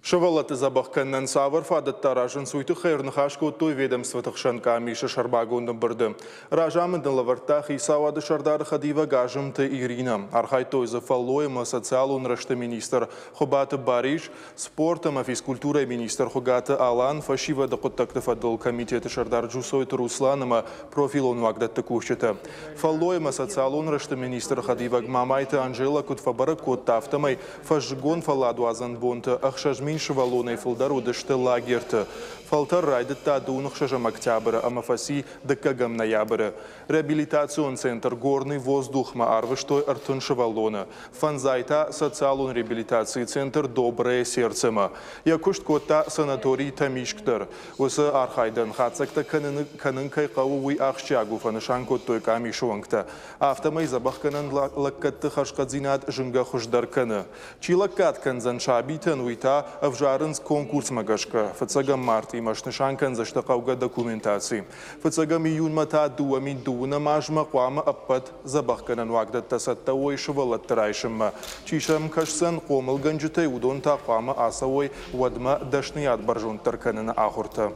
Сывӕллӕтты дзӕбӕх кӕнынӕн цавӕр фадӕттӕ аразынц, уый тыххӕй ӕрныхас кодтой ведомствоты хсӕн къамисы сӕрмагонд ӕмбырды. Разамынд ын лӕвӕрдта хицауады сӕрдары хӕдивӕг Азымты Иринӕ. Архайдтой дзы фӕллой ӕмӕ социалон рӕзты министр Хуыбаты Барис, спорт ӕмӕ физкультурӕйы министр Хуыгаты Алан, фӕсивӕды хъуыддӕгты фӕдыл комитеты сӕрдар Джусойты Руслан ӕмӕ профилон уагдӕтты кусджытӕ. Фӕллой ӕмӕ социалон рӕзты министры хӕдивӕг Мамайты Анжела куыд фӕбӕрӕг кодта, афтӕмӕй фӕззыгон фӕлладуадзӕн бонты 6000 сывӕллонӕй фылдӕр уыдысты лагерты. Фӕлтӕр райдыдта дыууын ӕхсӕзӕм октябры ӕмӕ фӕци дыккӕгӕм ноябры. Реабилитацион центр Горный воздух-мӕ арвыстой 30 сывӕллоны, фӕндзай та социалон реабилитацийы центр Доброе сердце-мӕ. Йӕ куыст кодта санаторий Тӕмискъ дӕр. Уыцы архайдӕн хатдзӕгтӕ кӕнын кӕй хъӕуы, уый ахсджиаг у, фӕнысан кодтой къамисы уӕнгтӕ. Афтӕмӕй дзӕбӕхгӕнӕн лӕггӕдты хӕрзхъӕддзинад зынгӕ хуыздӕр кӕны. Чи лӕггад кӕндзӕн сабитӕн, уый та ӕвзарынц конкурсмӕ гӕсгӕ. Фыццӕгӕм мартъимӕ снысан кӕндзысты хъӕугӕ документаци. Фыццӕгӕм июнмӕ та 2020 азмӕ хъуамӕ ӕппӕт дзӕбӕхгӕнӕн уагдӕттӕ цӕттӕ уой сывӕллӕтты райсынмӕ. Чи сӕм кӕсдзӕн хъомылгӕнджытӕй, уыдон та хъуамӕ ацӕуой уӕдмӕ дӕсныйад бӕрзонддӕр кӕныны ахуыртӕ.